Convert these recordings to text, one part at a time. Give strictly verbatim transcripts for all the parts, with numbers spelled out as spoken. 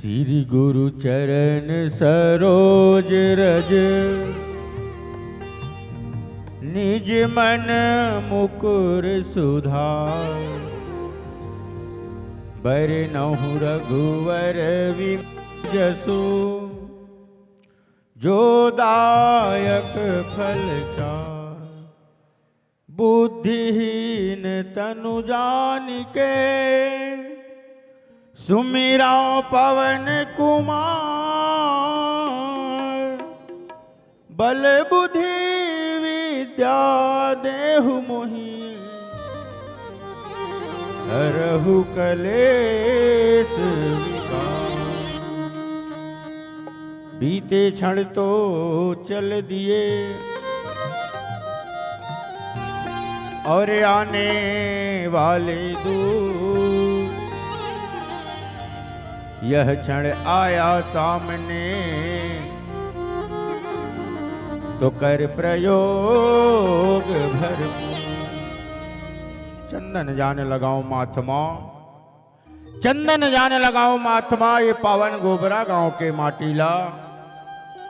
श्री गुरु चरण सरोज रज, निज मन मुकुर सुधार। बरनहुँ रघुवर विमल जसु, जो दायक फल चार। बुद्धिहीन तनु जानिके, सुमिरौं पवन कुमार। बल बुद्धि विद्या देहु मोहि, हरहु कलेस विकार। बीते क्षण तो चल दिए, और आने वाले दूर। यह क्षण आया सामने, तो कर प्रयोग भरपूर। चंदन जान लगाओ माथ मा, चंदन जान लगाओ माथ मा, ये पावन गोबरा गांव के माटी ला।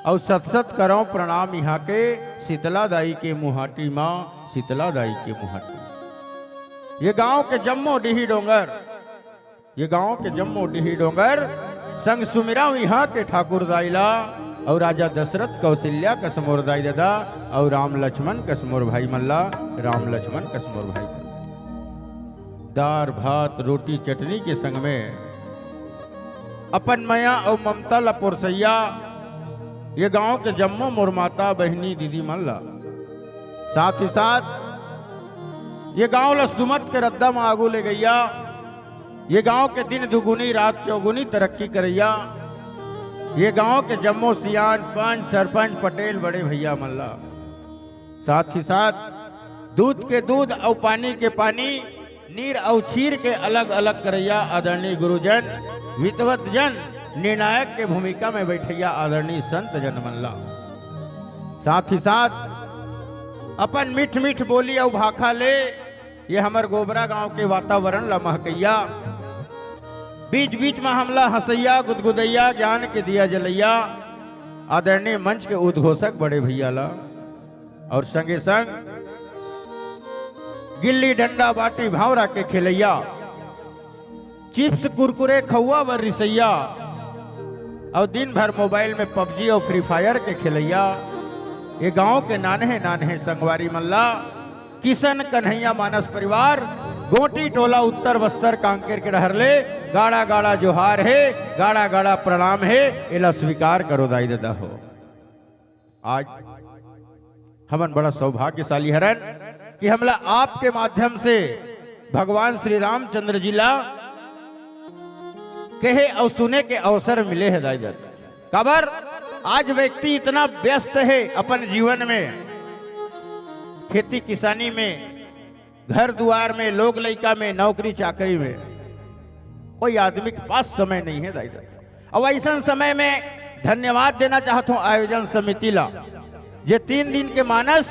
अउ सत सत करौं प्रणाम इहाँ के शीतला दाई के मुहाटी मा, शीतला दाई के मुहाटी। ये गांव के जम्मो डीही डोंगर, ये गांव के जम्मो डीही डोंगर संग सुमिरौं इहाँ के ठाकुर दाई ला, अउ राजा दशरथ कौशल्या कस मोर दाई ददा, अउ राम लक्ष्मण कस मोर भाई मन ला, राम लक्ष्मण कस मोर भाई मन ला। दार भात रोटी चटनी के संग में अपन मया अउ ममता ला पोरसइया ये गांव के जम्मो मोर माता बहिनी दीदी मन ला, साथ ही साथ ये गांव ला सुमत के रद्दा म आगू ले गइया, ये गांव के दिन दुगुनी रात चौगुनी तरक्की करइया, ये गांव के जम्मो सियान पंच सरपंच पटेल बड़े भैया मन ला, साथ ही साथ दूध के दूध अउ पानी के पानी, नीर अउ चीर के अलग-अलग करइया आदरणीय गुरुजन, विद्वत जन, निर्णायक के भूमिका में बइठइया आदरणीय संत जन मन ला, साथ ही साथ अपन मीठ-मीठ बोली अउ भाखा ले ये हमर गोबरा गांव के वातावरण ला महकइया, बीच-बीच म हमला हंसइया, गुदगुदइया, ज्ञान के दिया जलइया आदरणीय मंच के उद्घोषक बड़े भैया ला, अउ संगे संग गिल्ली डंडा बाटी भांवरा के खेलइया, चिप्स कुरकुरे खउवा बर रिसइया, अउ दिन भर मोबाइल में पबजी अउ फ्री फायर के खेलइया, ये गांव के नान्हे नान्हे संगवारी मन ला किशन कन्हैया मानस परिवार गोंटी टोला उत्तर बस्तर कांकेर के डहर ले गाड़ा गाड़ा जोहार हे, गाड़ा गाड़ा प्रणाम हे। एला स्वीकार करो दाई ददा हो। आज हमन बड़ा सौभाग्यशाली हरन कि हमला आपके माध्यम से भगवान श्री रामचंद्र जी ला कहे अउ सुने के अवसर मिले हे दाई ददा। काबर आज व्यक्ति इतना व्यस्त हे अपन जीवन में, खेती किसानी में, घर दुआर में, लोग लइका में, नौकरी चाकरी में, कोई आदमी के पास समय नहीं हे दाई ददा। अउ अइसन समय में धन्यवाद देना चाहत हूँ आयोजन समिति ला, जे तीन दिन के मानस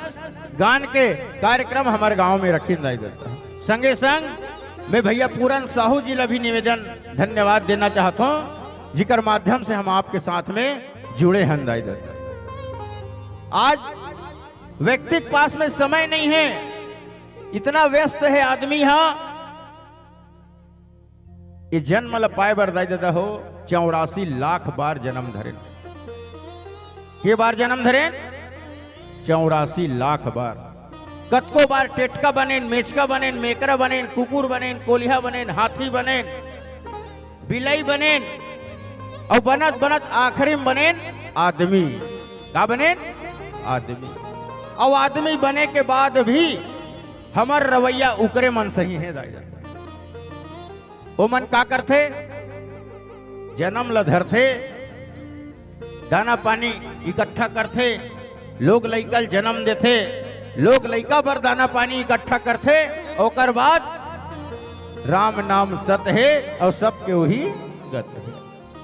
गान के कार्यक्रम हमर गांव में रखिन दाई ददा। संगे संग मैं भैया पूरन साहू जी ला भी निवेदन धन्यवाद देना चाहत हूँ, जिकर माध्यम से हम आपके साथ में जुड़े हन दाई ददा। आज व्यक्ति के पास में समय नहीं हे, इतना व्यस्त हे आदमी हा। ये जन्म ल पाए बर दाई ददा हो, चौरासी लाख बार जन्म धरेन। के बार जन्म धरेन? चौरासी लाख बार। कतको बार टेटका बनेन, मेचका बनेन, मेकरा बनेन, कुकुर बनेन, कोलिहा बनेन, हाथी बनेन, बिलई बनेन, अउ बनत बनत आखिरी में बनेन आदमी। का बनेन? आदमी। अउ आदमी बने के बाद भी हमर रवैया उकरे मन सही हे दाई ददा। ओमन का करथे? जन्म ल धरथे, दाना पानी इकट्ठा करथे, लोग लइका ल जन्म देथे, लोग लइका बर दाना पानी इकट्ठा करथे, ओकर बाद राम नाम सत हे अउ सबके उही गत हे।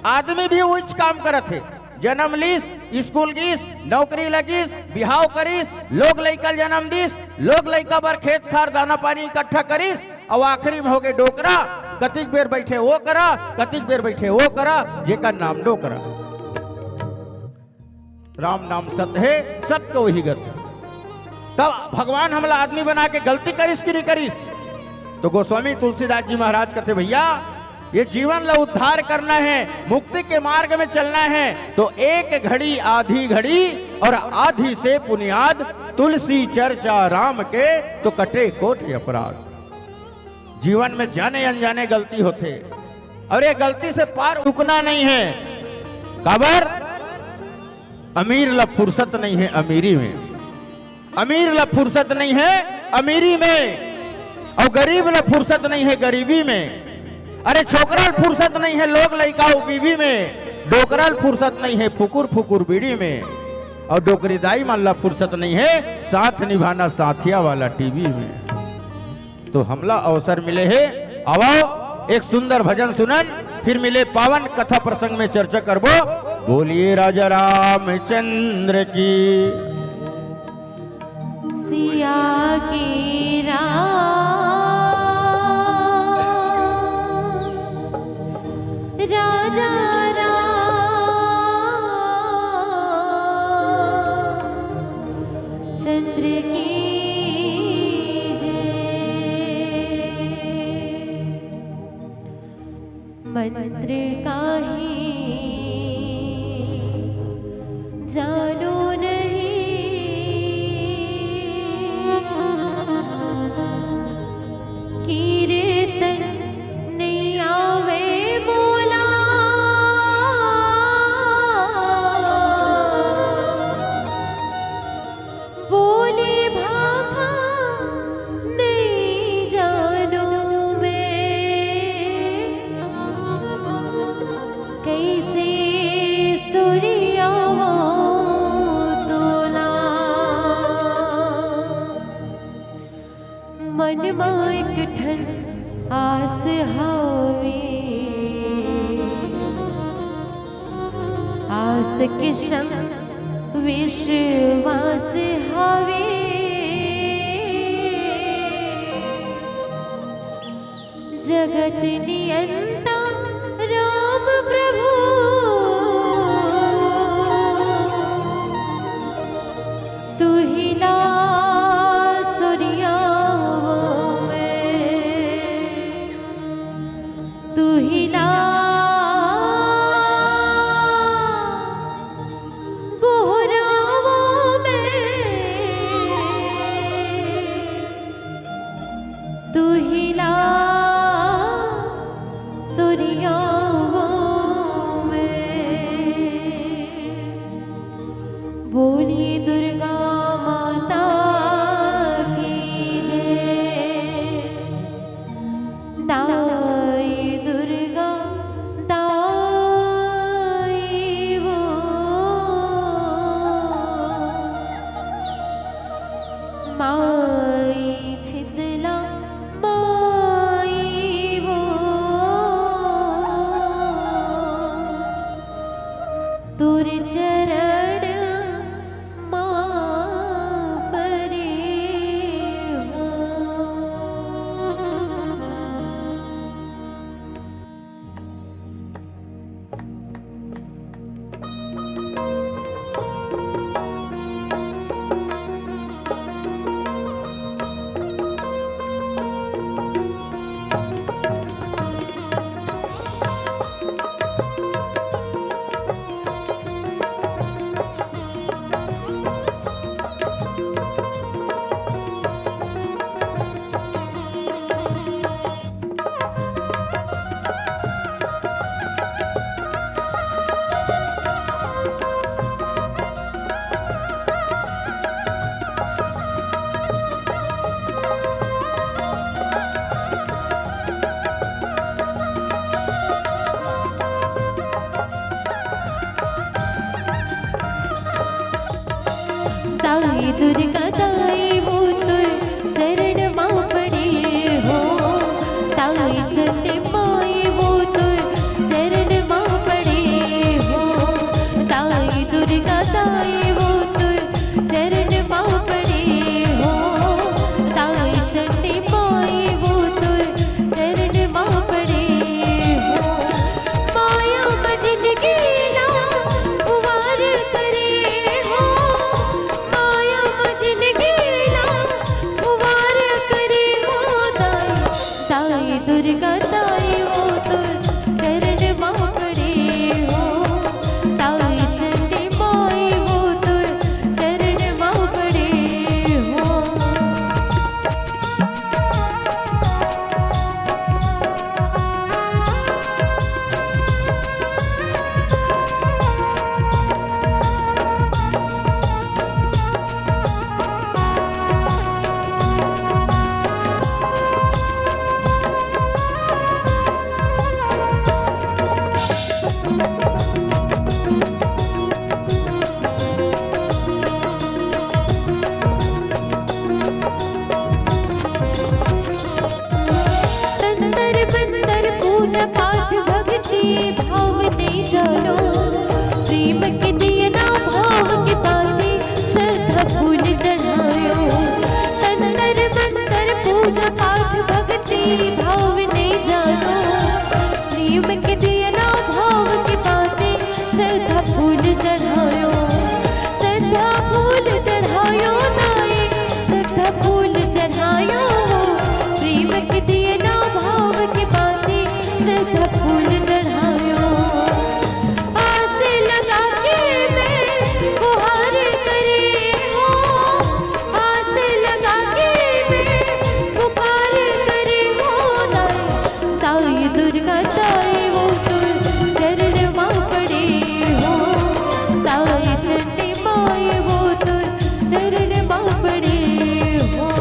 आदमी भी उहीच काम करत हे, जन्म लीस, स्कूल गीस, नौकरी लगिस, बिहाव करिस, लोग लइका ल जन्म दिस, लोग लइका बर खेत खार दाना पानी इकट्ठा करिस, अउ आखिरी में होगे डोकरा, कतिक बेर बैठे वो करा, कतिक बेर बैठे वो करा, जेकर नाम नो करा। राम नाम सत हे, सत को वही गत। तब भगवान हमला आदमी बना के गलती करिस कि नहीं करिस? तो गोस्वामी तुलसीदास जी महाराज कहते, भैया, ये जीवन ला उद्धार करना है, मुक्ति के मार्ग में चलना है, तो एक घड़ी आधी घड़ी और आधी से पुनियाद तुलसी चर्चा राम के, तो कटे कोटि अपराध। जीवन में जाने अनजाने गलती होथे और ये गलती से पार रुकना नहीं है। काबर? अमीर ला फुर्सत नहीं है अमीरी में, अमीर ला फुर्सत नहीं है अमीरी में, और गरीब ला फुर्सत नहीं है गरीबी में। अरे, छोकरा ल फुर्सत नहीं है लोग लइका अउ बीवी में, डोकरा ल फुर्सत नहीं है फुकुर फुकुर बीड़ी में, और डोकरी दाई मन ला फुर्सत नहीं है साथ निभाना साथिया वाला टीवी में। तो हमला अवसर मिले हे, आवव एक सुंदर भजन सुनन, फिर मिले पावन कथा प्रसंग में चर्चा करबो। बोलिए राजा रामचंद्र की। सिया के राम, राजा रामचंद्र की जय। मंत्र काहीं जानो नहीं, कीर्तन नहीं आवे मोला। बोली भाखा नहीं जानो मैं, कैसे सुरियावो तोला। मन म एक ठन आस हावे, आस के संग विश्वास हावे। जगत नियंता राम प्रभु, तुहिला सुरियावो मैं, तुहिला गोहरावो मैं, तुहिला सुरियावो मैं। भाव नहीं जानो, प्रेम के दिया ना भाव के बाती, श्रद्धा फूल चढ़ायो। तंत्र मंत्र पूजा पाठ भक्ति भाव नहीं जानो, प्रेम के दिया ना भाव के बाती, श्रद्धा फूल चढ़ायो। श्रद्धा फूल चढ़ायो नाई, श्रद्धा फूल चढ़ायो। प्रेम के दिया ना भाव के बाती, श्रद्धा फूल चढ़ायो। आस लगा के मैं गुहार करे हूँ, आस लगा के मैं पुकार करे हूँ। ताई, ताई दुर्गा ताई वो तोर चरण मा पड़े हूँ, ताई चंडी माई वो तोर चरण मा पड़े हूँ।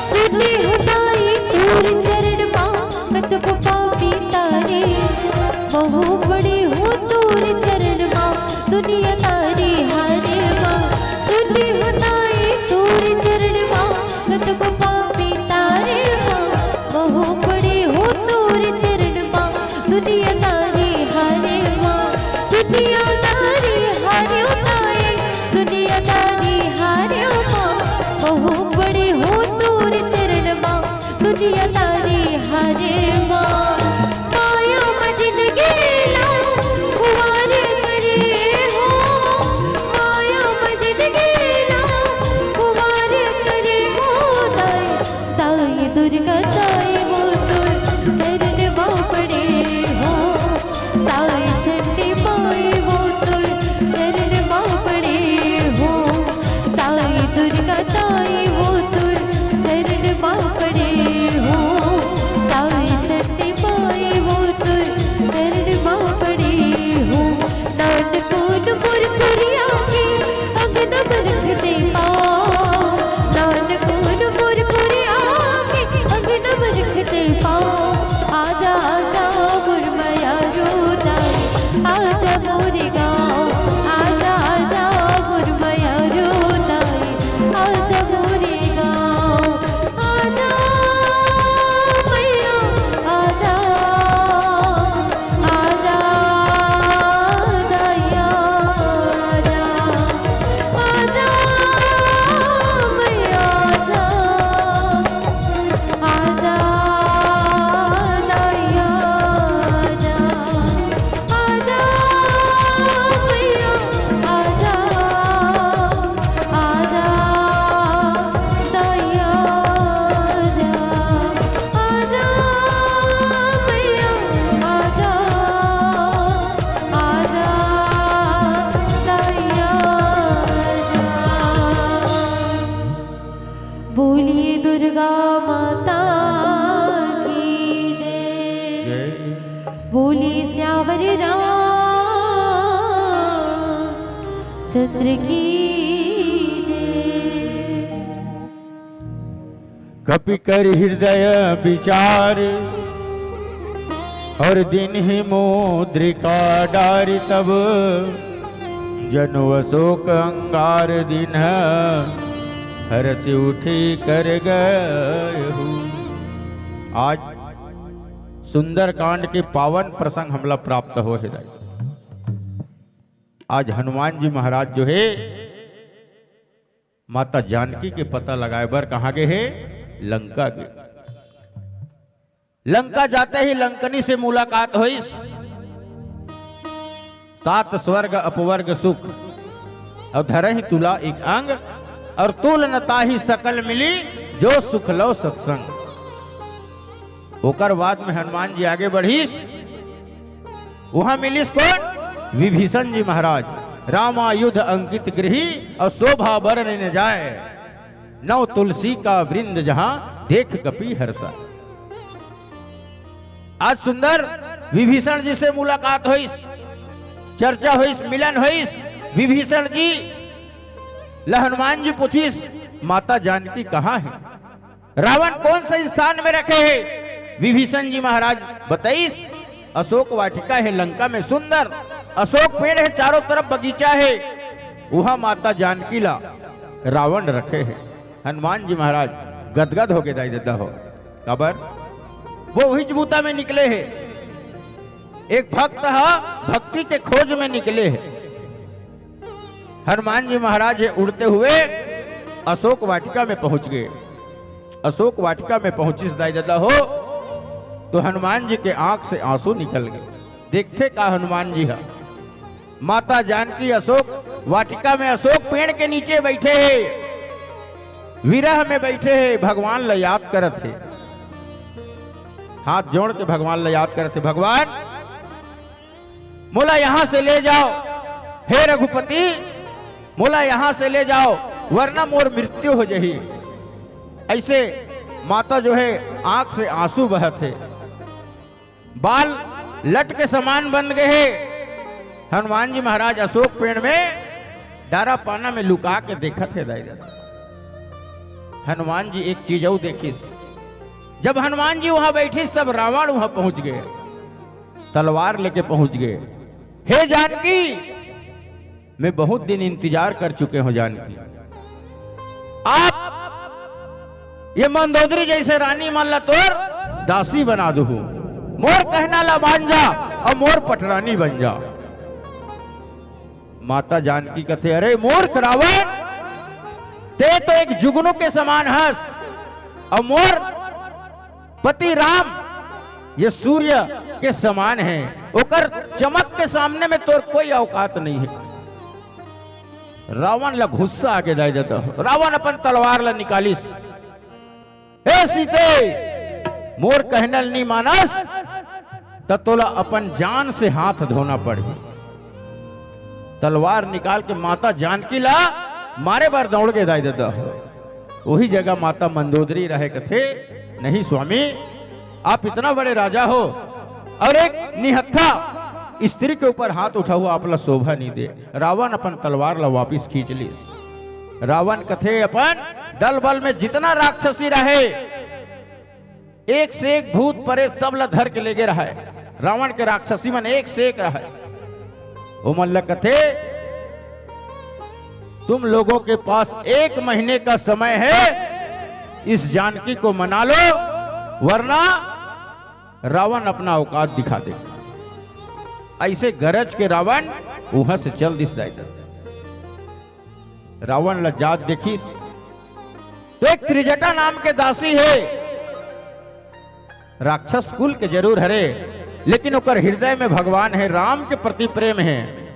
सुने हो ताई तोर चरण मा, कतको पापी तारे, महूँ पड़े हूँ तोर चरण मा, दुनिया तारे हारे मा। सुने हो ताई तोर चरण मा, कतको पापी तारे मा, महूँ पड़े हूँ तोर चरण मा, दुनिया तारे हारे मा, दुनिया तारे हारे ताई, दुनिया तारे हारे मा, महूँ पड़े हूँ तोर चरण मा, दुनिया तारे हारे मा। माया मा जिंदगी ला खुवार करे हूँ, माया मा जिंदगी ला खुवार करे हूँ ताई। ताई दुर्गा ताई वो तोर चरण मा पड़े हूँ, ताई चंडी माई वो तोर चरण मा पड़े हूँ, ताई दुर्गा ताई वो तोर चरण मा पड़े हूँ, ताई चंडी माई वो तोर चरण मा पड़े हूँ। नानकुन मोर कुरिया के अंगन मा रख दे पाँव, नानकुन मोर कुरिया के अंगन मा रख दे पाँव। आजा, आजा मोर मयारू दाई, आजा मोरे गाँव, आजा, आजा मोर मयारू दाई, आजा मोरे गाँव। आजा मैया, आजा, आजा दैया, आजा, आजा मैया, आजा, आजा दैया, आजा, आजा मैया, आजा। आजा दैया आजा, आजा मैया आजा, आजा दैया आजा। बोलिए दुर्गा माता की जय। जय। बोलिए सियावर रामचंद्र की जय। कपि कर हृदय विचार, और दीन्हि मुद्रिका डारि तब, जनु अशोक अंगार दीन्ह, हरषि उठि कर गयहु। आज सुंदरकांड के पावन प्रसंग हमला प्राप्त होहे दाई। आज हनुमान जी महाराज जो हे, माता जानकी के पता लगाए बर कहाँ गे हे? लंका गे। लंका जाते ही लंकनी से मुलाकात होइस। सात स्वर्ग अपवर्ग सुख, और धरहि तुला एक अंग, और तुल न ताहि सकल मिली, जो सुख लो सत्संग। ओकर बाद में हनुमान जी आगे बढ़िस, वहां मिलिस कोन? विभीषण जी महाराज। रामायुध अंकित गृही, और शोभा बरनि न जाय, नव तुलसी का वृंद जहां, देख कपि हर्षा। आज सुंदर विभीषण जी से मुलाकात होइस, चर्चा होइस, मिलन होइस। विभीषण जी ल हनुमान जी पूछिस, "माता जानकी कहाँ हे? रावण कौन से स्थान में रखे हे?" विभीषण जी महाराज बताइस, "अशोक वाटिका हे, लंका में सुंदर अशोक पेड़ हे, चारों तरफ बगीचा हे, उहाँ माता जानकी ला रावण रखे हे।" हनुमान जी महाराज गदगद होके दाई ददा हो। काबर? वो उहीच बूता में निकले हे। एक भक्त ह भक्ति के खोज में निकले हे। हनुमान जी महाराज ये उड़ते हुए अशोक वाटिका में पहुंच गए। अशोक वाटिका में पहुंचिस दाई ददा हो, तो हनुमान जी के आंख से आंसू निकल गए। देखथे का हनुमान जी ह, माता जानकी अशोक वाटिका में अशोक पेड़ के नीचे बैठे हे, विरह में बैठे हे, भगवान ल याद करत हे, हाथ जोड़ के भगवान ल याद करत हे, "भगवान, मोला यहाँ से ले जाओ, हे रघुपति, मोला यहाँ से ले जाओ, वरना मोर मृत्यु हो जही।" ऐसे माता जो है, आंख से आंसू बहत हे, बाल लट के समान बन गए हे। हनुमान जी महाराज अशोक पेड़ में डारा पाना में लुका के देखत हे दाई ददा। हनुमान जी एक चीज अउ देखिस, जब हनुमान जी वहां बैठिस, तब रावण वहां पहुंच गए, तलवार लेके पहुंच गए। "हे जानकी, मैं बहुत दिन इंतजार कर चुके हूं जानकी, आप ये मंदोदरी जैसे रानी मन ला तोर दासी बना दूहूं, मोर कहना ला मान जा अउ मोर पटरानी बन जा।" माता जानकी कथे, "अरे मूर्ख रावण, ते तो एक जुगनू के समान हस, अउ मोर पति राम ये सूर्य के समान हे, ओकर चमक के सामने में तोर कोई औकात नहीं हे।" रावण ला गुस्सा आगे दाई ददा हो। रावण अपन तलवार ला निकालिस, "ए सीते, मोर कहना ल नी मानस, त तोला अपन जान से हाथ धोना पड़ही।" तलवार निकाल के माता जानकी ला मारे बर दौड़ गे दाई ददा हो। वही जगह माता मंदोदरी रहे, कथे, "नहीं स्वामी, आप इतना बड़े राजा हो और एक निहत्था स्त्री के ऊपर हाथ उठाहू, आप ला शोभा नहीं दे।" रावण अपन तलवार ला वापिस खींच लिस। रावण कथे अपन दल बल में जितना राक्षसी रहे, एक से एक भूत परेत सब ला धर के लेगे रहय। रावण के राक्षसी मन एक से एक रहय। ओमन ला कथे, "तुम लोगों के पास एक महीने का समय है, इस जानकी को मना लो, वरना रावण अपना औकात दिखा दे।" ऐसे गरज के रावण उहां से चल दिस दाई ददा। रावण ला जात देखिस, तो एक त्रिजटा नाम के दासी हे, राक्षस कुल के जरूर हरे, लेकिन ओकर हृदय में भगवान हे, राम के प्रति प्रेम हे।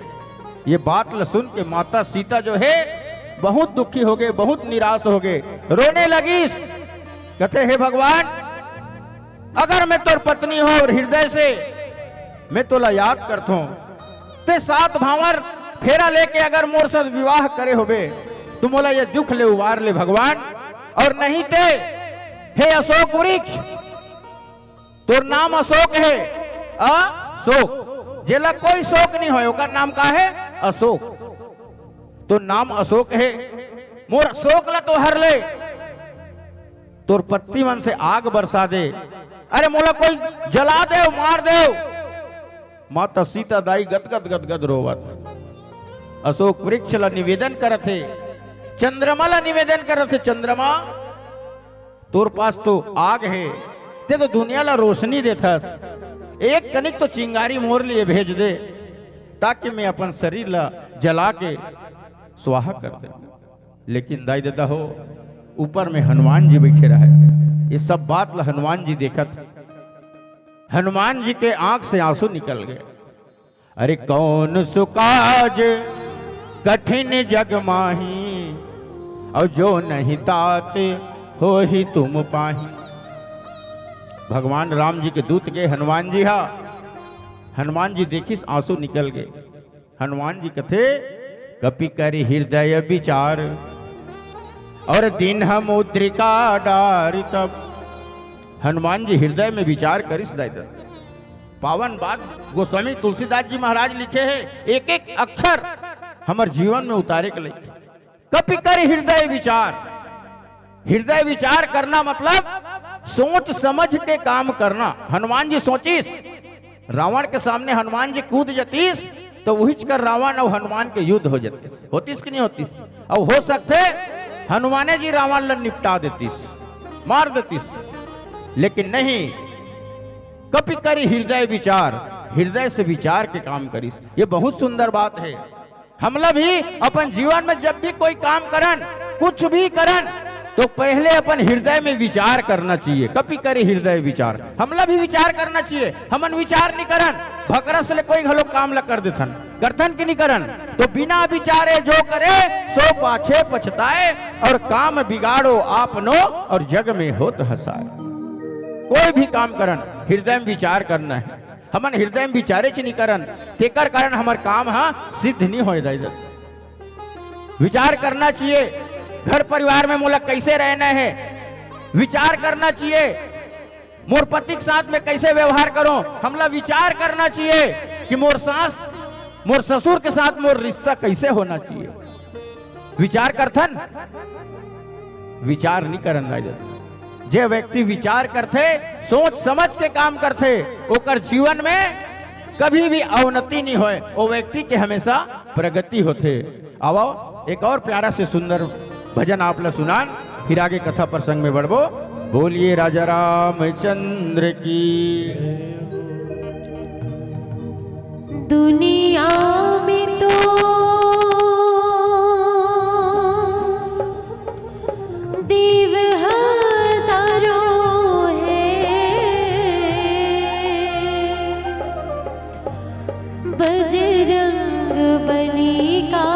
ये बात ल सुन के माता सीता जो हे, बहुत दुखी होगे, बहुत निराश होगे, रोने लगिस। कथे, "हे भगवान, अगर मैं तोर पत्नी हों और हृदय से मैं तोला याद करथों, ते सात भांवर फेरा लेके अगर मोर साथ विवाह करे होबे, तो मोला ये दुख ले उबार ले भगवान, और नहीं ते, हे अशोक वृक्ष, तोर नाम अशोक हे, अशोक, जेला कोई शोक नहीं होय, ओकर नाम का हे? अशोक। तो नाम अशोक हे, मोर शोक ला तो हर ले, तोर पत्नी मन से आग बरसा दे, अरे मोला कोई जला दे, मार दे।" माता सीता दाई गदगद गदगद रोवत अशोक वृक्ष ला निवेदन करत हे, चंद्रमा ला निवेदन करत हे, "चंद्रमा, तोर पास तो आग हे, ते तो दुनिया ला रोशनी देथस, एक कनिक तो चिंगारी मोर लिए भेज दे, ताकि मैं अपन शरीर ला जला के स्वाहा कर दे।" लेकिन दाई ददा हो, ऊपर में हनुमान जी बैठे रहे, ये सब बात ला हनुमान जी देखत, हनुमान जी के आंख से आंसू निकल गए। "अरे कौन सो काज कठिन जग माही, और जो नहीं तात होही तुम पाही।" भगवान राम जी के दूत के हनुमान जी हा, हनुमान जी देखिस आंसू निकल गए। हनुमान जी कथे, "कपि करि हृदय विचार, और दीन्ह मुद्रिका डारि तब।" हनुमान जी हृदय में विचार करिस दाई ददा। पावन बात गोस्वामी तुलसीदास जी महाराज लिखे हे, एक एक अक्षर हमर जीवन में उतारे के लइक। कपि करि हृदय विचार। हृदय विचार करना मतलब सोच समझ के काम करना। हनुमान जी सोचिस, रावण के सामने हनुमान जी कूद जतिस, तो उहिच कर रावण अउ हनुमान के युद्ध हो जतिस। होतिस कि नहीं होतिस? अउ हो सकथे हनुमाने जी रावण ल निपटा देतिस, मार देतिस, लेकिन नहीं, कपि करि हृदय विचार, हृदय से विचार के काम करिस। ये बहुत सुंदर बात है। हमला भी अपन जीवन में जब भी कोई काम करन, कुछ भी करन, तो पहले अपन हृदय में विचार करना चाहिए। कपि करि हृदय विचार, हमला भी विचार करना चाहिए। हमन विचार नहीं करन, भकरस ले कोई घलो काम ला कर देथन, करथन कि नहीं करन? तो बिना विचारे जो करे, सो पाछे पछताए, और काम बिगाड़ो आपनो, और जग में होत हँसाए। कोई भी काम करन, हृदय में विचार करना है। हमन हृदय में विचारेच नहीं करन, तेकर कारण हमर काम ह सिद्ध नहीं होय दाई ददा। विचार करना चाहिए, घर परिवार में मोला कैसे रहना है, विचार करना चाहिए, मोर पति के साथ में कैसे व्यवहार करूं, हमला विचार करना चाहिए कि मोर सास, मोर ससुर के साथ मोर रिश्ता कैसे होना चाहिए। विचार करथन, विचार नहीं करन राजन। जे व्यक्ति विचार करथे, सोच समझ के काम करथे, ओकर जीवन में कभी भी अवनति नहीं होय, वो व्यक्ति के हमेशा प्रगति होथे। आवो, एक और प्यारा से सुंदर भजन आप ला सुनान, फिर आगे कथा प्रसंग में बढ़बो। बोलिए राजा रामचंद्र की। दुनिया में तो देव हजारों हैं, बजरंग बली का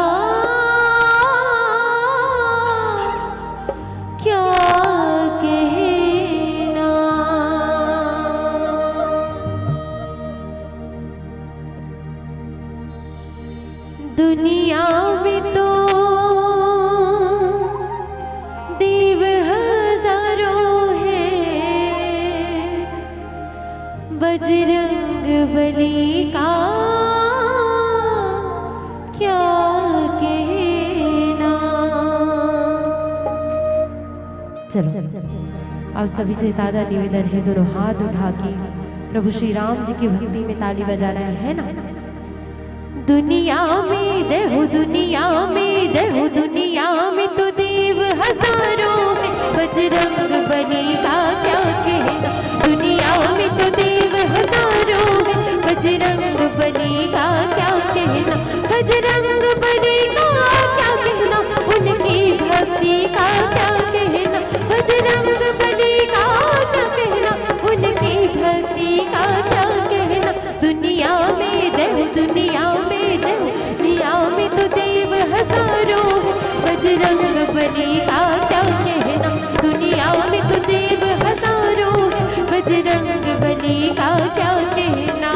क्या कहना। दुनिया में तो देव हजारों हैं, बजरंग बली का क्या कहना। चलो, अब सभी से सादर निवेदन है, दोनों हाथ उठा के प्रभु श्री राम जी की भक्ति में ताली बजाना है, है ना? दुनिया में जय हो, दुनिया में जय हो, दुनिया में तो देव हजारों हैं, बजरंग बली का क्या कहना। दुनिया में तो देव हजारों हैं, बजरंग बली का क्या कहना। बजरंग बली का क्या कहना, उनकी भक्ति का क्या कहना। बजरंग बली का क्या कहना, उनकी भक्ति का क्या कहना। दुनिया में जय हो, दुनिया में जय हो, दुनिया में तो देव हजारों हैं, बजरंग बली का क्या कहना। दुनिया में तो देव हजारों हैं, बजरंग बली का क्या कहना।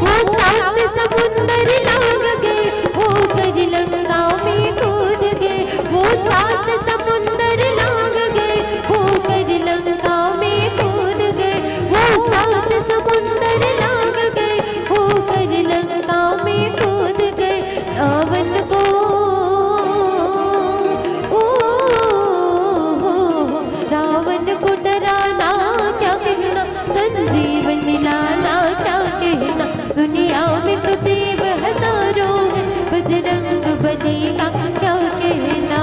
वो सात समुंदर लांघ गए, होकर लंका में कूद गए। वो सात समुंदर लांघ गए, होकर लंका में कूद गए। वो सात समुंदर लांघ गए, होकर लंका में कूद गए। रावण को, ओ, रावण को डराना क्या कहना, संजीवनी लाना क्या कहना। दुनिया में तो देव हजारों हैं, बजरंग बली का क्या कहना।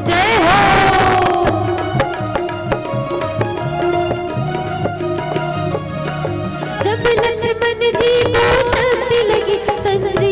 जय हो। जब लक्ष्मण जी को शक्ति लगी, संजीवनी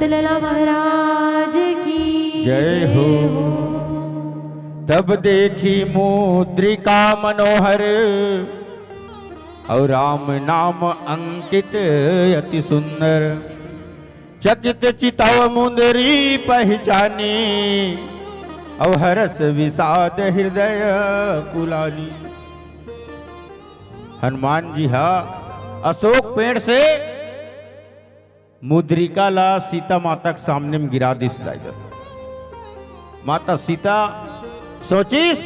लला महाराज की जय हो। तब देखी मुद्रिका मनोहर, अउ राम नाम अंकित अति सुंदर। चकित चितव मुंदरी पहिचानी, अउ हरस विषाद हृदय कुलानी। हनुमान जी हा अशोक पेड़ से मुद्रिका ला सीता माता के सामने में गिरा दिस दाई ददा। माता सीता सोचिस,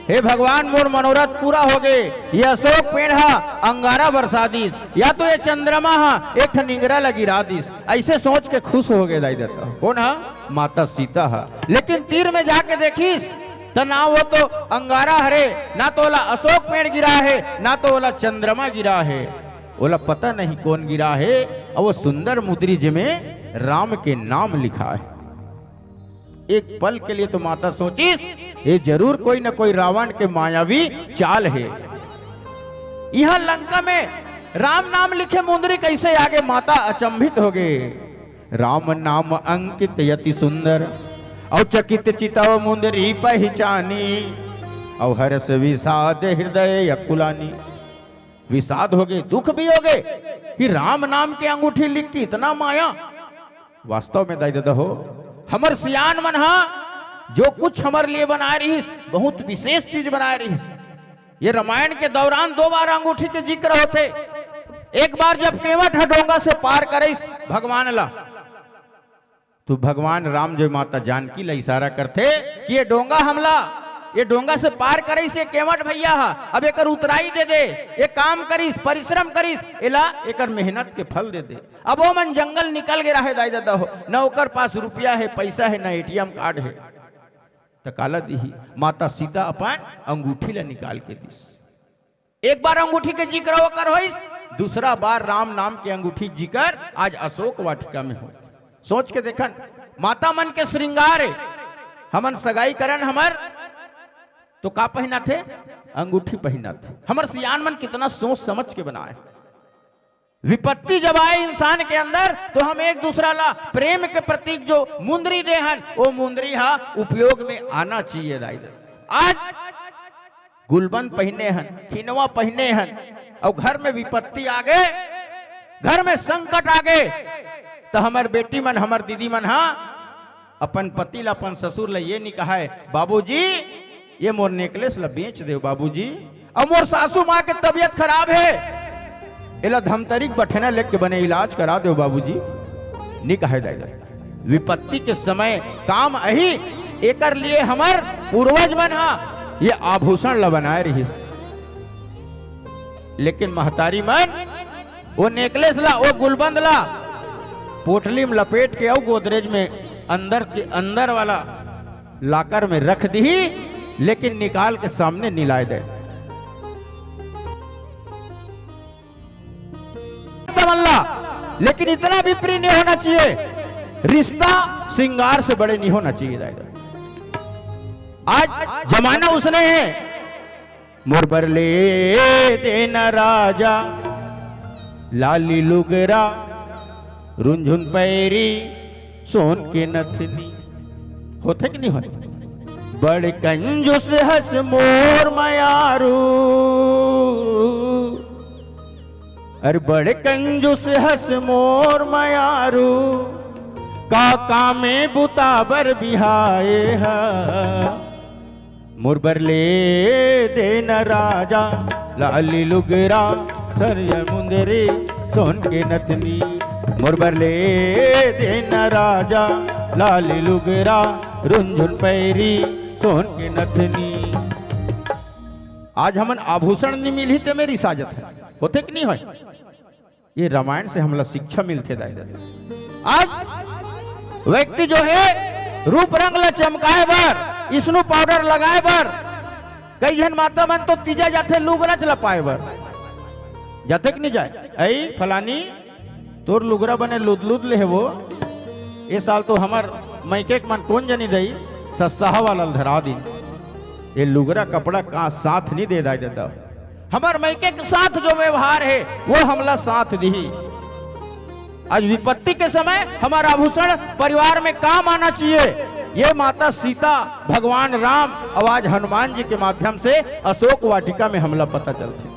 "हे भगवान, मोर मनोरथ पूरा हो गे, ये अशोक पेड़ हा अंगारा बरसा दिस, या तो ये चंद्रमा हा एक ठन इंगरा ला गिरा दिस।" ऐसे सोच के खुश हो गे दाई ददा। कौन हा? माता सीता हा। लेकिन तीर में जाके देखिस त ना वो तो अंगारा हरे, ना तो ओला अशोक पेड़ गिरा हे, ना तो ओला चंद्रमा गिरा हे। ओला पता नहीं कौन गिरा हे, अउ वो सुंदर मुंदरी जेमे राम के नाम लिखा हे। एक पल के लिए तो माता सोचिस, ये जरूर कोई न कोई रावण के मायावी चाल हे। इहाँ लंका में राम नाम लिखे मुंदरी कैसे आगे, माता अचंभित हो गे। राम नाम अंकित अति सुंदर, अउ चकित चितव मुंदरी पहिचानी, अउ हरस विषाद हृदय अकुलानी। विषाद हो गे, दुख भी हो गे कि राम नाम के अंगूठी लिख के इतना माया। वास्तव में दाई ददा हो, हमर सियान मन हा जो कुछ हमर लिए बनाए रहिस, बहुत विशेष चीज बनाए रहिस। ये रामायण के दौरान दो बार अंगूठी के जिक्र होथे। एक बार जब केवट ह डोंगा से पार करिस भगवान ला, तो भगवान राम जो माता जानकी ला इशारा करथे कि ये डोंगा हमला, ये डोंगा से पार करिस ये केवट भैया हा, अब एकर उतराई दे दे, ये काम करिस, परिश्रम करिस, एला एकर मेहनत के फल दे दे। अब वो मन जंगल निकल गे रहे दाई ददा हो, न ओकर पास रुपया हे, पैसा हे, न एटीएम कार्ड हे, त काला दिही? माता सीता अपन अंगूठी ला निकाल के दिस। एक बार अंगूठी के जिक्र ओकर होइस, दूसरा बार राम नाम के अंगूठी जिक्र आज अशोक वाटिका में हो। सोच के देखन, माता मन के श्रृंगार हे, हमन सगाई करन हमर तो का पहिनाथे? अंगूठी पहिनाथे। हमर सियान मन कितना सोच समझ के बनाए। विपत्ति जब आए इंसान के अंदर, तो हम एक दूसरा ला प्रेम के प्रतीक जो मुंदरी दे हन, वो मुंदरी हा उपयोग में आना चाहिए दाई ददा। आज गुलबंद पहिने हन, खिनवा पहिने हन, अउ घर में विपत्ति आ गे, घर में संकट आ गे, त हमर बेटी मन, हमर दीदी मन हा अपन पति ला, अपन ससुर ला ये नी कहय, "बाबूजी, ये मोर नेकलेस ला बेच देव बाबूजी, अउ मोर सासू माँ के तबीयत खराब हे, एला धमतरी के बठेना लेके बने इलाज करा देव बाबूजी," नी कहय दाई ददा। विपत्ति के समय काम आही, एकर लिए हमर पूर्वज मन हा ये आभूषण ला बनाए रहिस। लेकिन महतारी मन वो नेकलेस ला, वो गुलबंद ला पोटली में लपेट के अउ गोदरेज में अंदर के, अंदर वाला लॉकर में रख दिही, लेकिन निकाल के सामने नी लाए दे। ला, लेकिन इतना भी प्रिय नहीं होना चाहिए, रिश्ता श्रृंगार से बड़े नहीं होना चाहिए दाई ददा। आज जमाना उसने है, मोर बर ले देना राजा, लाली लुगरा, रुंझुन पैरी, सोन के नथनी। होथे कि नहीं होय? बड़ कंजूस हस मोर मयारू, अरे बड़ कंजूस हस मोर मयारू, का कामे बुता बर बिहाए हा। मोर बर ले देना राजा, लाली लुगरा, सरिया मुंदरी, सोन के नथनी। मोर बर ले देना राजा, लाली लुगरा, रुंझुन पैरी, सोन के नथनी। आज हमन आभूषण नी मिलही ते मेर रिसा जात हे, होथे कि नहीं होय? ये रामायण से हमला शिक्षा मिलथे दाई ददा। आज व्यक्ति जो है रूप रंग ला चमकाए बर, स्नो पाउडर लगाए बर, कई झन माता मन तो तीजा जाथे लुगरा च ला पाए बर। जाथे कि नहीं जाए? "अई फलानी, तोर लुगरा बने लुदलुद ले हे वो। ए साल तो हमर मइके के मन कोन जनी दई, सस्ताहा वाला ल धरा दिन।" ये लुगरा कपड़ा का साथ नहीं दे दाई ददा। हमर मइके के साथ जो व्यवहार हे, वो हमला साथ दिही। आज विपत्ति के समय हमारा आभूषण परिवार में काम आना चाहिए। ये माता सीता, भगवान राम और आज हनुमान जी के माध्यम से अशोक वाटिका में हमला पता चलथे।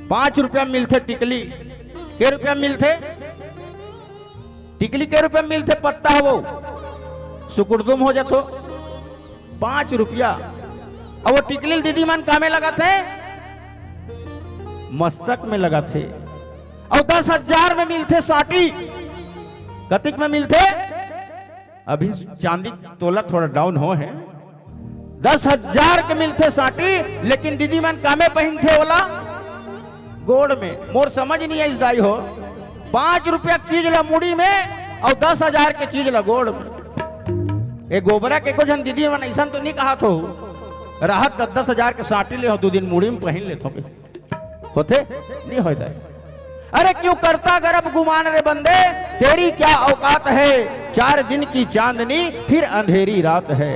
पाँच रुपया मिलथे टिकली, के रुपया मिलथे? टिकली के रुपया मिलथे, पत्ता हो वो सुकुड़दुम हो जाथो। पाँच रुपया। अब वो टिकली दीदी मन कामे लगाथे, मस्तक में लगाथे। और दस हजार में मिलथे साटी। कतिक में मिलथे? अभी चांदी तोला थोड़ा डाउन हो है। दस हजार के मिलथे साटी, लेकिन दीदी मन कामे पहिनथे ओला गोड़ में। मोर समझ नहीं आइस दाई हो, पाँच रुपया के चीज ला मुड़ी में और दस हजार के चीज ला गोड़ में। ए गोबरा के को झन दीदी मन ऐसा तो नहीं कहा थो, राहत दस दस हजार के साटी ले हो, दो दिन मुड़ी में पहिन लेथो। होथे? नहीं होय दाई। अरे क्यों करता गर्व गुमान रे बंदे, तेरी क्या औकात है? चार दिन की चांदनी फिर अंधेरी रात है।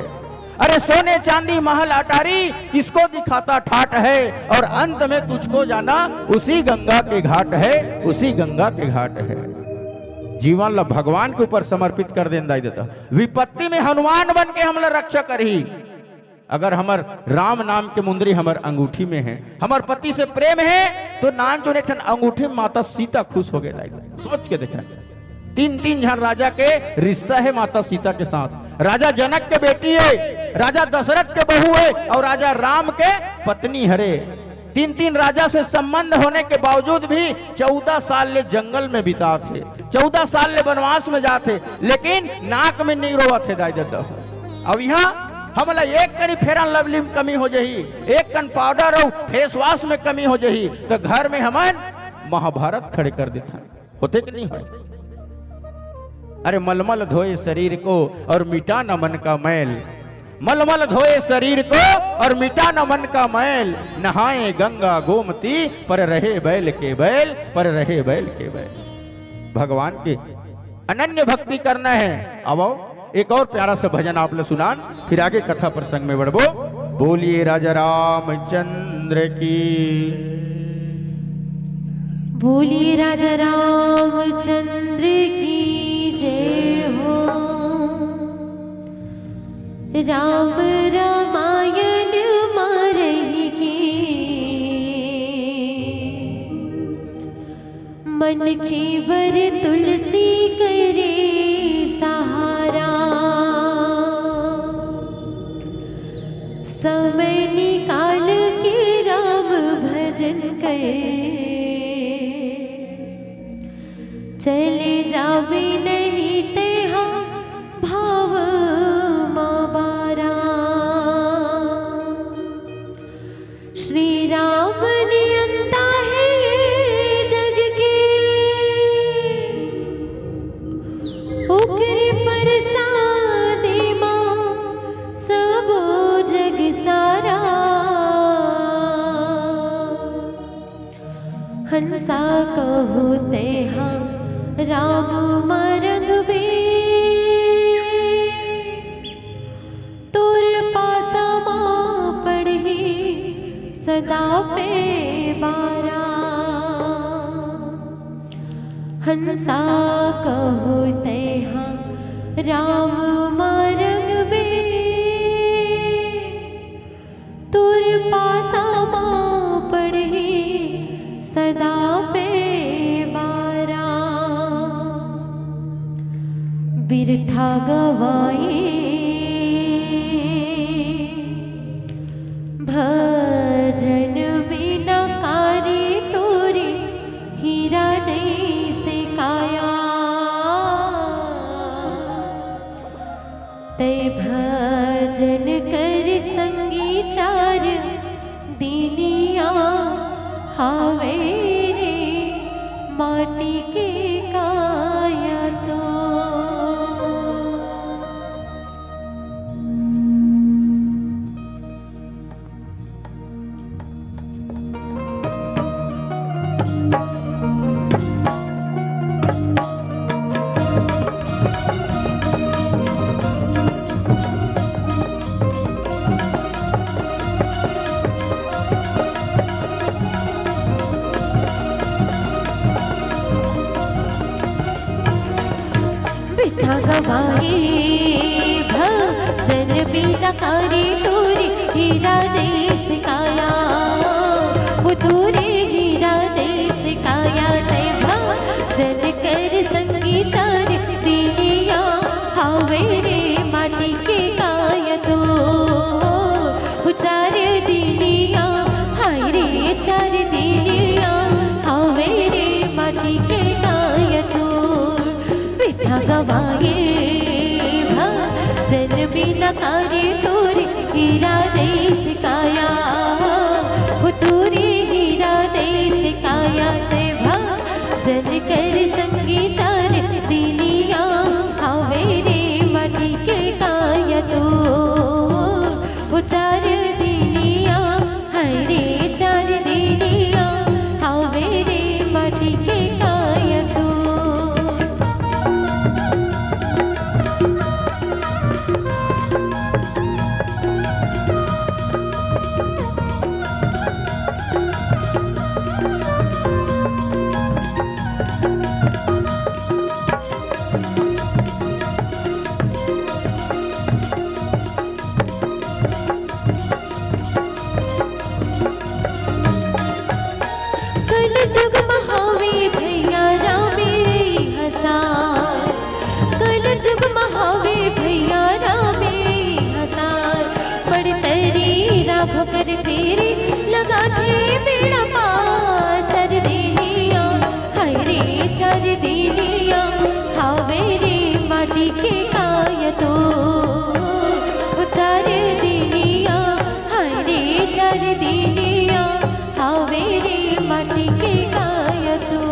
अरे सोने चांदी महल अटारी, किसको दिखाता ठाट है? और अंत में तुझको जाना उसी गंगा के घाट है, उसी गंगा के घाट है। जीवन ला भगवान के ऊपर समर्पित कर देन दाई ददा। विपत्ति में हनुमान बन के हमला रक्षा करही। अगर हमर राम नाम के मुंदरी हमर अंगूठी में है, हमर पति से प्रेम है, तो नानचुन एक ठन अंगूठी में माता सीता खुश हो गए। सोच के देखा, तीन तीन झन राजा के रिश्ता है माता सीता के साथ। राजा जनक के बेटी है, राजा दशरथ के बहू है और राजा राम के पत्नी हरे। तीन तीन राजा से संबंध होने के बावजूद भी चौदह साल ले जंगल में बिताथे, चौदह साल ले वनवास में जाथे, लेकिन नाक में नहीं रोवत हे दाई ददा। अब यहाँ हमला एक कनी फेरन लवली में कमी हो जाही, एक कन पाउडर और फेस वॉश में कमी हो जाही, तो घर में हमन महाभारत खड़े कर देथन। होथे कि नहीं होय? अरे मलमल धोए शरीर को और मिटा न मन का मैल, मलमल धोए शरीर को और मिटा न मन का मैल, नहाए गंगा गोमती, पर रहे बैल के बैल, पर रहे बैल के बैल। भगवान की अनन्य भक्ति करना है। अब आओ, एक और प्यारा सा भजन आप लोग सुनान, फिर आगे कथा प्रसंग में बढ़बो। बोलिए राजा रामचंद्र की। बोलिए राजा रामचंद्र की जय हो। राम रामायण मारही की मन खीवर तुलसी करे सहारा। समय निकाल के राम भजन कर, चले जावे नहीं तेहा भाव मा बारा। श्री राम नियंता है ये जग के, ओकरे परसादे मा सबो जग सारा। हंसा कहू तेहा राम मरंग बे, तोर पासा मा पड़ही सदा पे बारा। हंसा कहू तेहा राम मरंग बे, तोर पासा मा पड़ही सदा पे बारा। बिरथा गवाए भजन बिना कारी, तोरी हीरा जैसे काया। तै भजन कर संगी चार दिनिया, हावे रे माटी के काया तो। भजन बिना कारी तोरी हीरा जैसे काया, वो तोरी हीरा जैसे काया। तै भजन कर संगी चार दिनिया, हावे रे माटी के काया तो। वो चार दिनिया, हाय रे चार दिनिया, हावे रे माटी के काया तो। बेटा गवाए भजन बिना कारी तोरी हीरा जैसे काया, वो तोरी हीरा जैसे काया। तै भजन कर संगी चार दिनिया, हावे रे माटी के काया तो। वो चार दिनिया, हाय रे चार दिनिया, हावे रे माटी के काया तो। कल जुग म हावे भैया रामे हसाय, कल जुग म हावे भैया रामे हसाय। पड़तरी राघव कर तेरी लगाथे बेड़ा पार। चार दिनिया, हाय रे चार दिनिया, हावे रे माटी के काया तो। वो चार दिनिया, हाय रे चार दिनिया, हावे रे माटी के काया तो।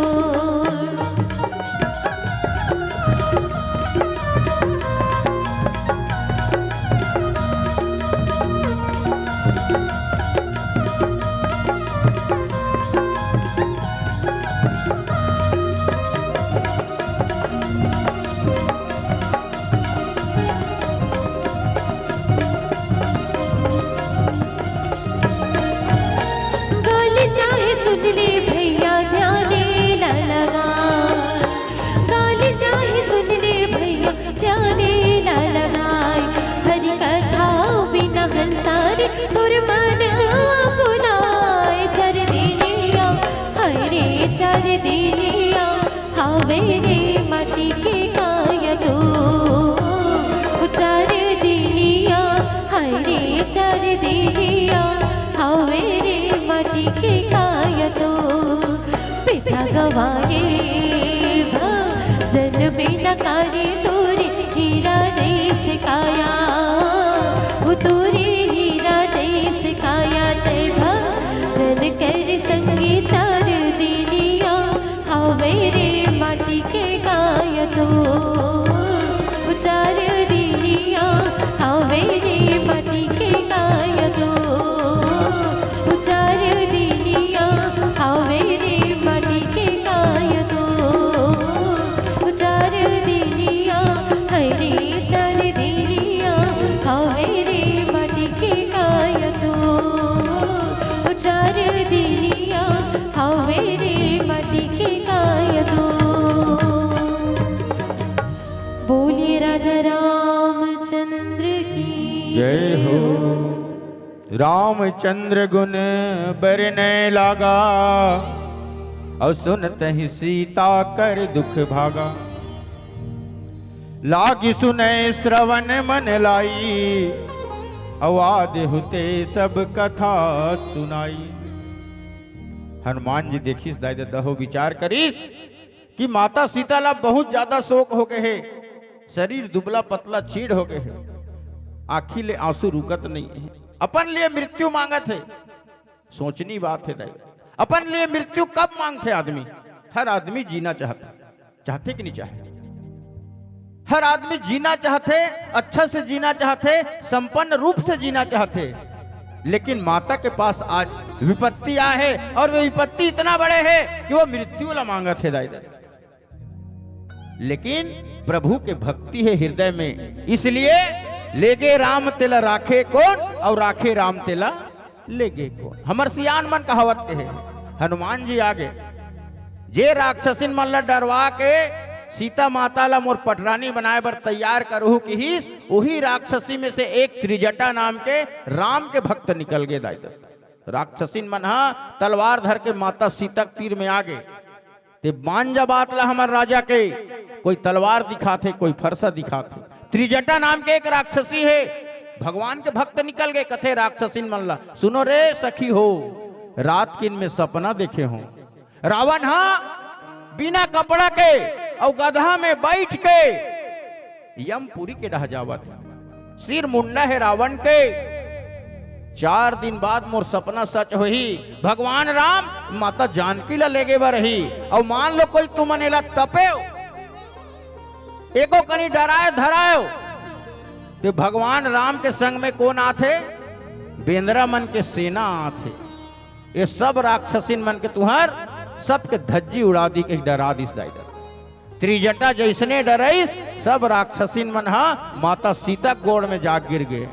गाली चाहे सुन ले भैया, ध्याने न लगा। गाली चाहे सुन ले भैया, ध्याने न लगाए। हरि कथा बिना हंसारी, तोर मन अकुलाए। चार दिनिया, हाय रे चार दिनिया, हावे रे माटी के काया तो। वो चार दिनिया, हाय रे चार दिनिया, हावे रे माटी के काया तो। बेटा गवाए भजन बिना कारी तोरी हीरा जैसे काया, वो तोरी हीरा जैसे काया। तै भजन कर संगी चार दिनिया, हावे रे माटी के काया तो। वो चार दिनिया, हावे रे माटी के काया तो। वो चार दिनिया, हावे रे माटी के काया तो। वो चार दिनिया, हाय रे चार दिनिया, हावे रे माटी के काया तो। वो चार दिनिया, हावे रे माटी के काया तो। बोलिए राजा रामचंद्र की जय हो। रामचंद्र गुन बरने लागा, अउ सुनत ही सीता कर दुख भागा। लागी सुनय श्रवण मन लाई, अउ आदि हुते सब कथा सुनाई। हनुमान जी देखिस दाई ददा हो, विचार करिस कि माता सीता ला बहुत ज्यादा शोक हो गए हे, शरीर दुबला पतला चीड़ हो गए हे, आँखी ले आंसू रुकत नहीं हे, अपन लिए मृत्यु मांगत हे। सोचनी बात हे दाई, अपन लिए मृत्यु कब मांगथे आदमी? हर आदमी जीना चाहथे, चाहथे कि नहीं चाहे? हर आदमी जीना चाहथे, अच्छा से जीना चाहथे, संपन्न रूप से जीना चाहथे, लेकिन माता के पास आज विपत्ति आए हे अउ वो विपत्ति इतना बड़े हे कि वो मृत्यु ला मांगत हे दाई ददा। लेकिन प्रभु के भक्ति हे हृदय में, इसलिए लेगे राम तेला राखे कोन अउ राखे राम तेला लेगे कोन। हमर सियान मन कहावत के हे, हनुमान जी आगे, जे राक्षसिन मन ला डरवा के सीता माता ला मोर पटरानी बनाए बर तैयार करहू किहिस, उही राक्षसी में से एक त्रिजटा नाम के राम के भक्त निकल गे दाई ददा। राक्षसिन मन ह तलवार धर के माता सीता के तीर में आ गे। ते मान जा बात ला हमर राजा के, कोई तलवार दिखाथे, कोई फरसा दिखाथे। त्रिजटा नाम के एक राक्षसी हे, भगवान के भक्त निकल गे, कथे राक्षसिन मन ला, "सुनो रे सखी हो, रात किन में सपना देखे हो, रावण ह बिना कपड़ा के अउ गधा में बैठ के यमपुरी के डह जावत हे। सिर मुंडा हे रावण के। चार दिन बाद मोर सपना सच होही। भगवान राम माता जानकी ला लेगे बर ही। अउ मान लो कोई तुमन एला तपेव, एको कनी डराए धराएव, ते भगवान राम के संग में कोन आथे? बेंदरा मन के सेना आथे। ये सब राक्षसिन मन के तुहर सबके धज्जी उड़ा दी के डरा दिस दाई ददा।" त्रिजटा जैसने डरइस, सब राक्षसिन मन ह माता सीता के गोड़ में जा गिर गे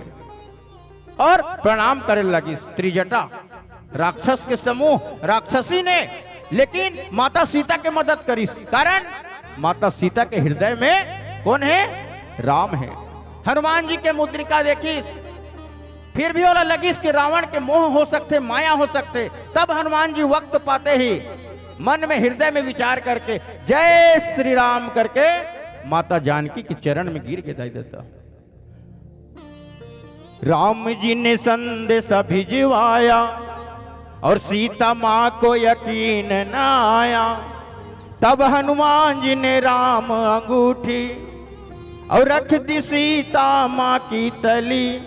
और प्रणाम करे लगिस। त्रिजटा राक्षस के समूह, राक्षसी ने, लेकिन माता सीता के मदद करिस, कारण माता सीता के हृदय में कोन हे? राम हे। हनुमान जी के मुद्रिका देखिस, फिर भी ओला लगिस कि रावण के मोह हो सकथे, माया हो सकथे। तब हनुमान जी वक्त पाते ही मन में, हृदय में विचार करके जय श्री राम करके माता जानकी के चरण में गिर गे दाई ददा। राम जी ने संदेश भिजवाया और सीता माँ को यकीन न आया। तब हनुमान जी ने राम अंगूठी और रख दी सीता माँ की तली।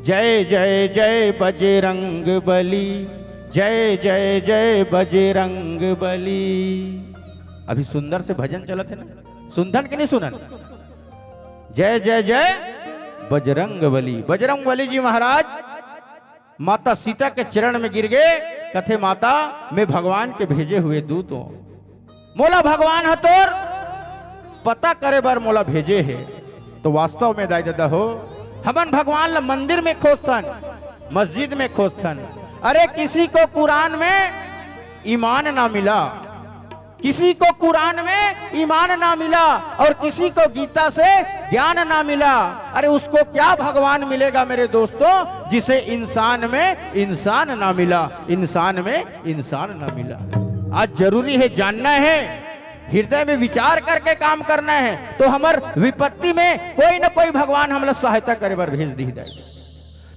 जय जय जय बजरंग बली, जय जय जय बजरंग बली। अभी सुंदर से भजन चलत हे ना, सुनथन कि नहीं सुनन? जय जय जय बजरंग बली। बजरंग बली जी महाराज माता सीता के चरण में गिर गे, कथे, "माता, मैं भगवान के भेजे हुए दूत हूँ, मोला भगवान ह तोर पता करे बर मोला भेजे हे।" तो वास्तव में दाई ददा हो, हमन भगवान ला मंदिर में खोजथन, मस्जिद में खोजथन। अरे, किसी को कुरान में ईमान ना मिला, किसी को कुरान में ईमान ना मिला और किसी को गीता से ज्ञान ना मिला। अरे, उसको क्या भगवान मिलेगा मेरे दोस्तों, जिसे इंसान में इंसान ना मिला, इंसान में इंसान ना मिला। आज जरूरी है, जानना है, हृदय में विचार करके काम करना है, तो हमर विपत्ति में कोई ना कोई भगवान हमला सहायता करे बर भेज दिही दाई।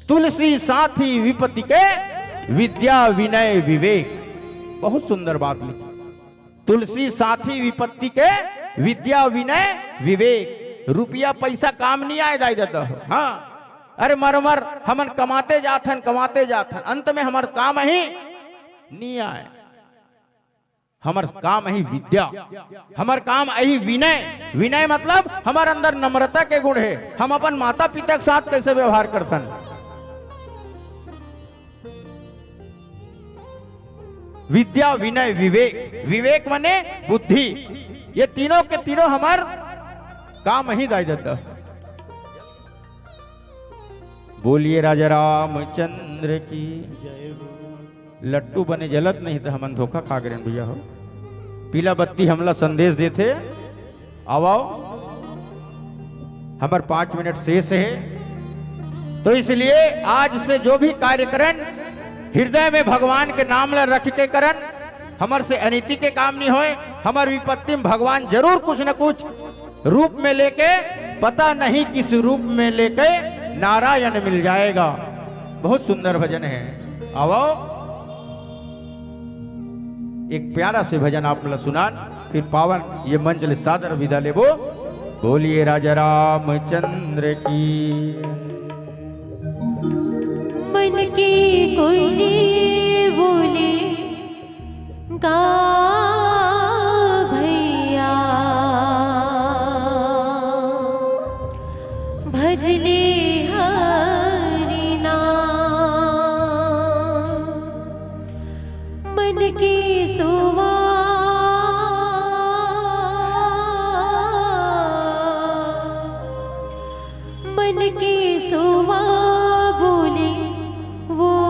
तुलसी साथी विपत्ति के, विद्या विनय विवेक। बहुत सुंदर बात लिखी। तुलसी साथी विपत्ति के, विद्या विनय विवेक। रुपया पैसा काम नहीं आए दाई ददा हो। हाँ, अरे मर मर हमन कमाते जाथन, कमाते जाथन, अंत में हमर काम ही नहीं आए। हमर काम ही विद्या, हमर काम ही विनय। विनय मतलब हमर अंदर नम्रता के गुण हे, हम अपन माता पिता के साथ कैसे व्यवहार करथन। विद्या, विनय, विवेक। विवेक माने बुद्धि। ये तीनों के तीनों हमर काम ही दाई ददा। बोलिए राजा रामचंद्र की। लट्टू बने जलत नहीं तो हमन धोखा खा गए भैया हो। पीला बत्ती हमला संदेश देथे, आओ, आओ, हमर पाँच मिनट शेष हे, तो इसलिए आज से जो भी कार्य करन, हृदय में भगवान के नाम ला रख के करन। हमर से अनीति के काम नहीं होए, हमर विपत्ति में भगवान जरूर कुछ न कुछ रूप में लेके, पता नहीं किस रूप में लेके नारायण मिल जाएगा। बहुत सुंदर भजन है। आओ, आओ। एक प्यारा से भजन आप मन ला सुनान, फिर पावन ये मंच ले सादर विदा लेबो। बोलिए राजा रामचंद्र की। मन की कोयली बोले, गा भैया, भजले हरि नाम। मन के सुवा, मन के सुवा बोले वो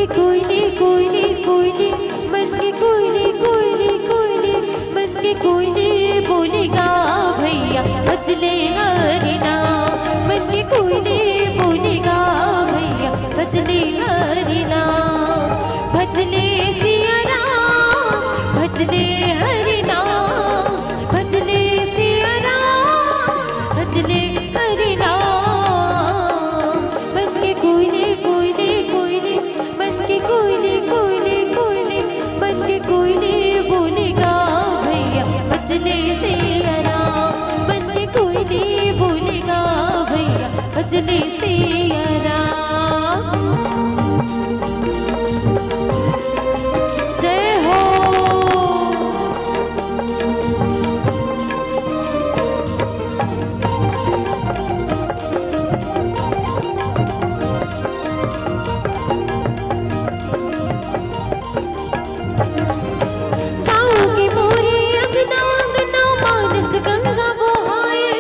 कोयली, कोयली, कोयली, मन के कोयली, कोयली, कोयली, मन के कोयली बोलेगा भैया, भजले हरि नाम। मन के कोयली बोलेगा भैया, भजले हरि नाम। भजले सिया राम, भजले हरि नाम, भजले सिया राम, भजले हरि नाम। मन के कोयली, कोयली, कोयली, मन के कोयली, कोयली, कोयली, मन के कोयली बोलेगा भैया, भजले सिया राम। मन के कोयली बोलेगा भैया, भजले सिया राम। जय हो। गाँव के मोरी अंगना अंगना मानस गंगा बोहाए।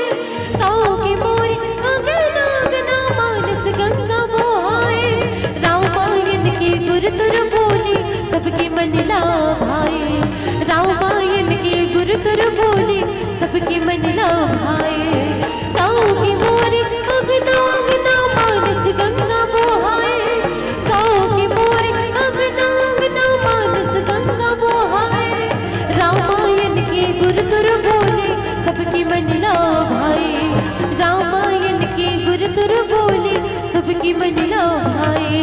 गाँव के मोरी अंगना अंगना मानस गंगा बोहाए। रामायण के गुर तुर बोले सबके मन ला भाए। रामायण के गुर तुर बोले सबके मन ला भाए। गाँव के मोरी अंगना अंगना मानस गंगा बोहाए। गाँव के मोरी अंगना अंगना मानस गंगा बोहाए। रामायण के गुर तुर बोले सबके मन ला भाए। रामायण के गुर तुर बोले सबके मन ला भाए।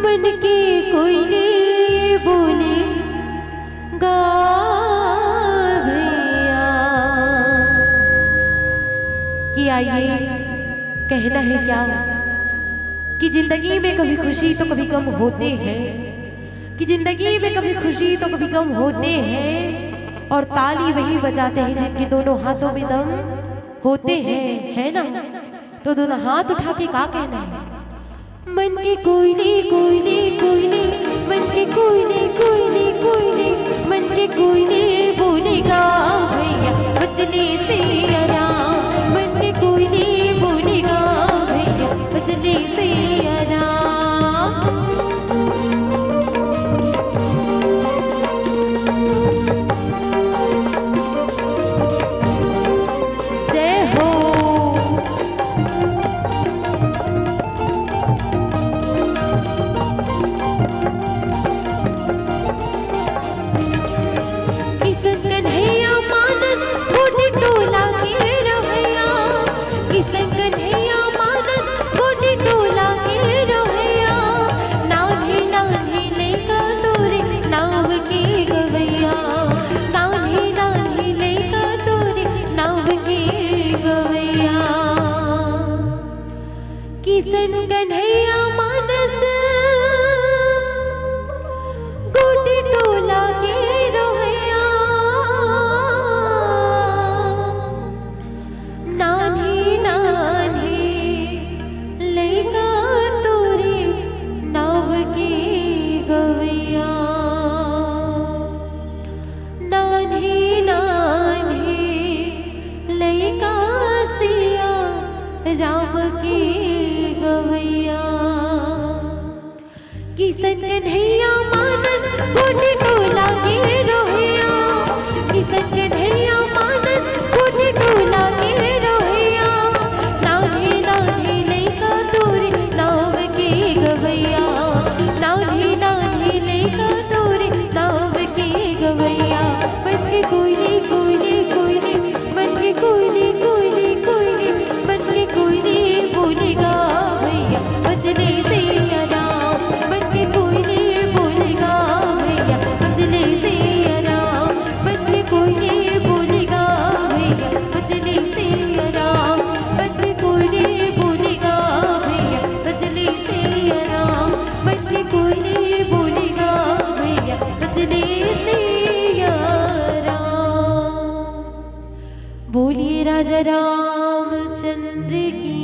मन के कोयली बोले गा भैया। कि आइए, कहना है क्या कि जिंदगी में कभी खुशी तो कभी गम होते हैं, कि जिंदगी में कभी खुशी तो कभी गम होते हैं, और ताली वही बजाते हैं जिनके दोनों हाथों में दम होते हैं, है ना? तो दोनों हाथ उठा के का कहना है? मन के कोयली, कोयली, कोयली, मन के कोयली, कोयली, कोयली, मन के कोयली बोलेगा भैया, भजले सिया राम। मन के कोयली बोलेगा भैया, भजले सिया राम। जय हो। किसन कन्हैया मानस गोटी टोला के रहैया। किसन कन्हैया मानस गोटी टोला के रहैया। नान्हे नान्हे लइका तोरे नाव के गवैया। नान्हे नान्हे लइका तोरे नाव के गवैया। किसन कन्हैया मानस गोटी टोला के रहैया। नान्हे नान्हे लइका तोरे नाव के गवैया। नान्हे नान्हे लइका सिया राम के गवैया। किसन कन्हैया मानस गोटी टोला के रहैया। किसन कन्हैया मानस गोटी टोला के रहैया। नान्हे नान्हे लइका तोरे नाव के गवैया। नान्हे नान्हे लइका तोरे नाव के गवैया। मन के कोयली, कोयली, कोयली, मन के कोयली, कोयली, कोयली, मन के कोयली बोलेगा भैया, भजले सिया राम। मन के कोयली बोलेगा भैया, भजले सिया राम। मन के कोयली बोलेगा भैया, भजले सिया राम। मन के कोयली बोलेगा भैया, भजले सिया राम। मन के कोयली बोलेगा भैया, भजले सिया राम। बोलिए राजा रामचंद्र की